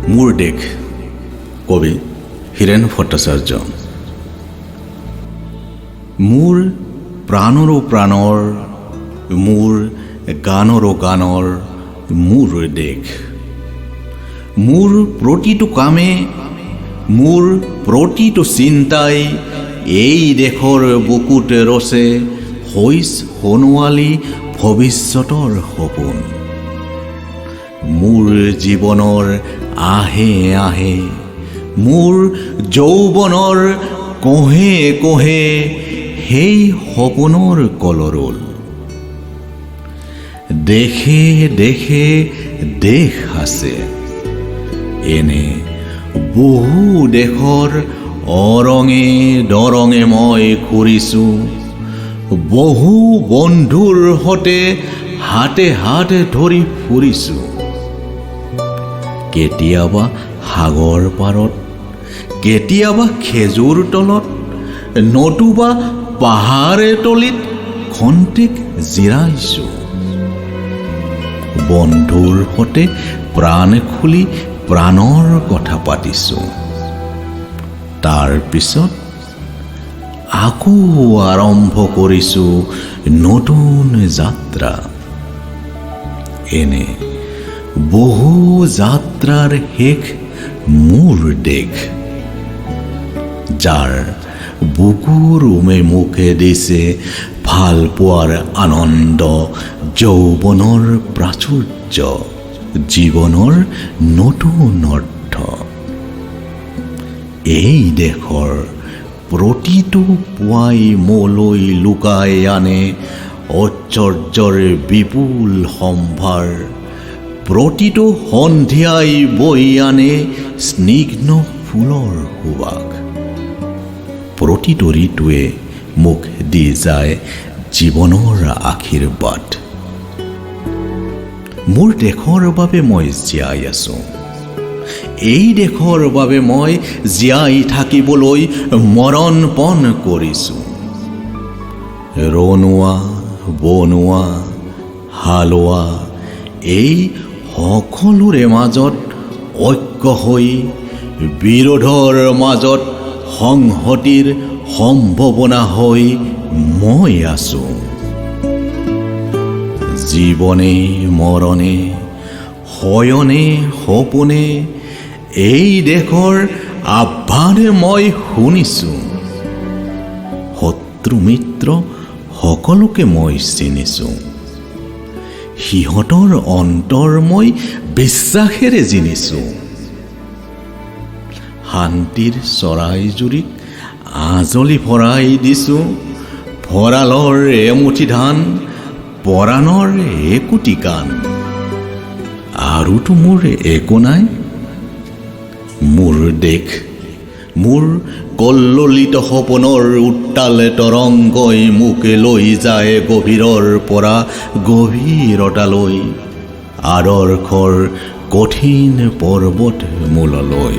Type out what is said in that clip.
মোৰ দেশ, কবি হীৰেণ ভট্টাচাৰ্য। মোৰ প্ৰাণৰো প্ৰাণৰ, মোৰ গানৰো গানৰ মোৰ দেশ। মোৰ প্ৰতিটো কামে, মোৰ প্ৰতিটো চিন্তাই এই দেশৰ বুকুত ৰচে শইচ সোণোৱালী ভৱিষ্যতৰ সপোন। মোৰ জীৱনৰ আঁহে আঁহে, মোৰ যৌৱনৰ কোঁহে কোঁহে সেই সপোনৰ কলৰোল। দেশে দেশে দেশ আছে। এনে বহু দেশৰ অৰঙে দৰঙে মই ঘূৰিছোঁ, বহু বন্ধুৰ সতে হাতে হাত ধৰি ফুৰিছোঁ। কেতিয়াবা সাগৰ পাৰত, কেতিয়াবা খেজুৰ তলত, নতুবা পাহাৰ তলিত খন্তেক জিৰাইছোঁ। বন্ধুৰ সতে প্ৰাণ খুলি প্ৰাণৰ কথা পাতিছোঁ। তাৰ পিছত আকৌ আৰম্ভ কৰিছোঁ নতুন যাত্ৰা। এনে বহু যাত্ৰাৰ শেষ মোৰ দেশ, যাৰ বুকুৰ উমে মোক দিছে ভাল পোৱাৰ আনন্দ, যৌৱনৰ প্ৰাচুৰ্য, জীৱনৰ নতুন অৰ্থ। এই দেশৰ প্ৰতিটো পুৱাই মোলৈ লুকাই আনে ঐশ্বৰ্যৰ বিপুল সম্ভাৰ, প্ৰতিটো সন্ধিয়াই বৈ আনে স্নিগ্ধ ফুলৰ সুবাস, প্ৰতিটো ঋতুৱে মোক দি যায় জীৱনৰ আশীৰ্বাদ। মোৰ দেশৰ বাবে মই জীয়াই আছো। এই দেশৰ বাবে মই জীয়াই থাকিবলৈ মৰণপণ কৰিছোঁ। ৰণুৱা, বনোৱা, হালোৱা এই সকলোৰে মাজত ঐক্য হৈ, বিৰোধৰ মাজত সংহতিৰ সম্ভাৱনা হৈ মই আছো। জীৱনে মৰণে, শয়নে সপোনে এই দেশৰ আহ্বান মই শুনিছোঁ। শত্ৰু মিত্ৰ সকলোকে মই চিনিছোঁ। সিহঁতৰ অন্তৰ মই বিশ্বাসেৰে জিনিছোঁ। শান্তিৰ চৰাইজুৰিক আঁজলি ভৰাই দিছোঁ, ভঁৰালৰ এমুঠি ধান, পৰাণৰ একোটি গান। আৰুতো মোৰ একো নাই। মোৰ দেশ, মোৰ কল্লোলিত সপোনৰ উত্তাল তৰংগই মোক লৈ যায় গভীৰৰ পৰা গভীৰতালৈ, আদৰ্শৰ কঠিন পৰ্বত মূললৈ।